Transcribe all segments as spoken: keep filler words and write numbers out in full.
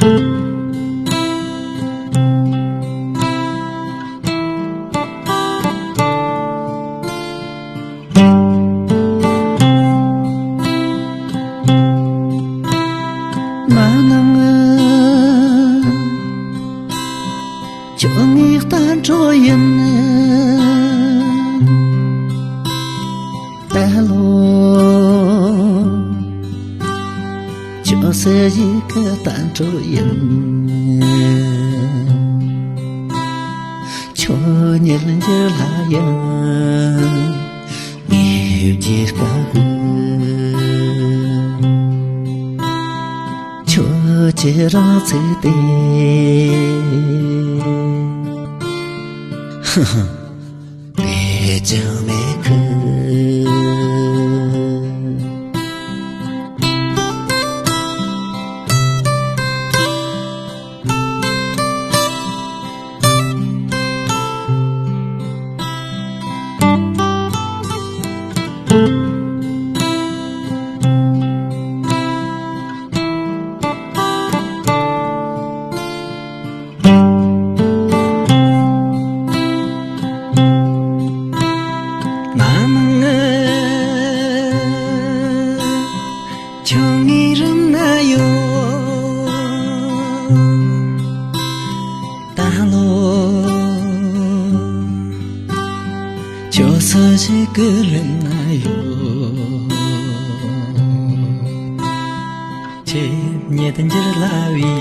མ་ནང་ཁྱོད་ངའི་གཏན་གྲོགས་ཡིན། ད་ལོ། ཁྱོད་སུ་ཞིག་གི་གཏན་གྲོགས་ཡིན། ཁྱོད་ཉིད་འགྱུར་ལ་ཡང་ངས་བརྗེད་དཀའ་གི། ཁྱོད་ཀྱི་རང་ཚུགས་ཏེ། ཧ་ཧ། བས་ཀྱང་མེད་ཁུལ། ང་མང་ང་ཁྱོད་ངའི་རུམ་ན་ཡོད། ད་ལོ། ཁྱོད་སུ་ཞིག་གི་ལུས་ན་ཡོད། ཁྱེད་ཉིད་འགྱུར་སླ་བའི་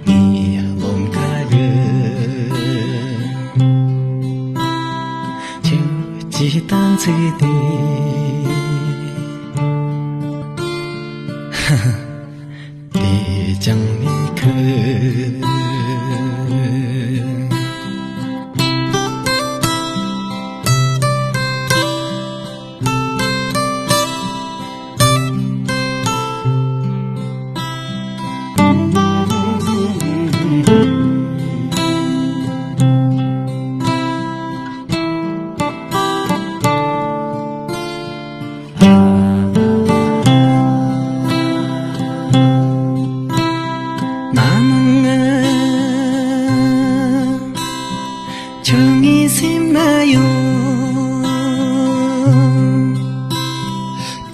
ངའི་རླུང་ཁ་གི། ཁྱོད་ཀྱི་གཏན་ཚིགས་དེ། བས་ཀྱང་མེད་ཁུལ། ང་མང་ང་ཁྱོད་ངའི་སེམས་ན་ཡོད།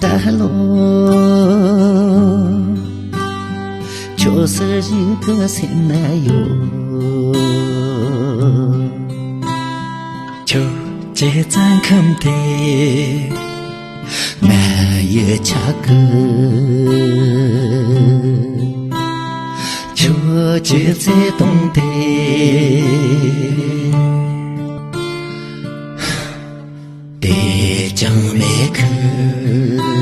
ད་ལོ། ཁྱོད་སུ་ཞིག་གི་སེམས་ན་ཡོད། ཁྱོད་ཀྱི་བཙོན་ཁང་དེ་མ་ཡི་ཆག་གི། ཁྱོད་ཀྱི་བརྩེ་དུང་དེ་བས་ཀྱང་མེད་ཁུལ།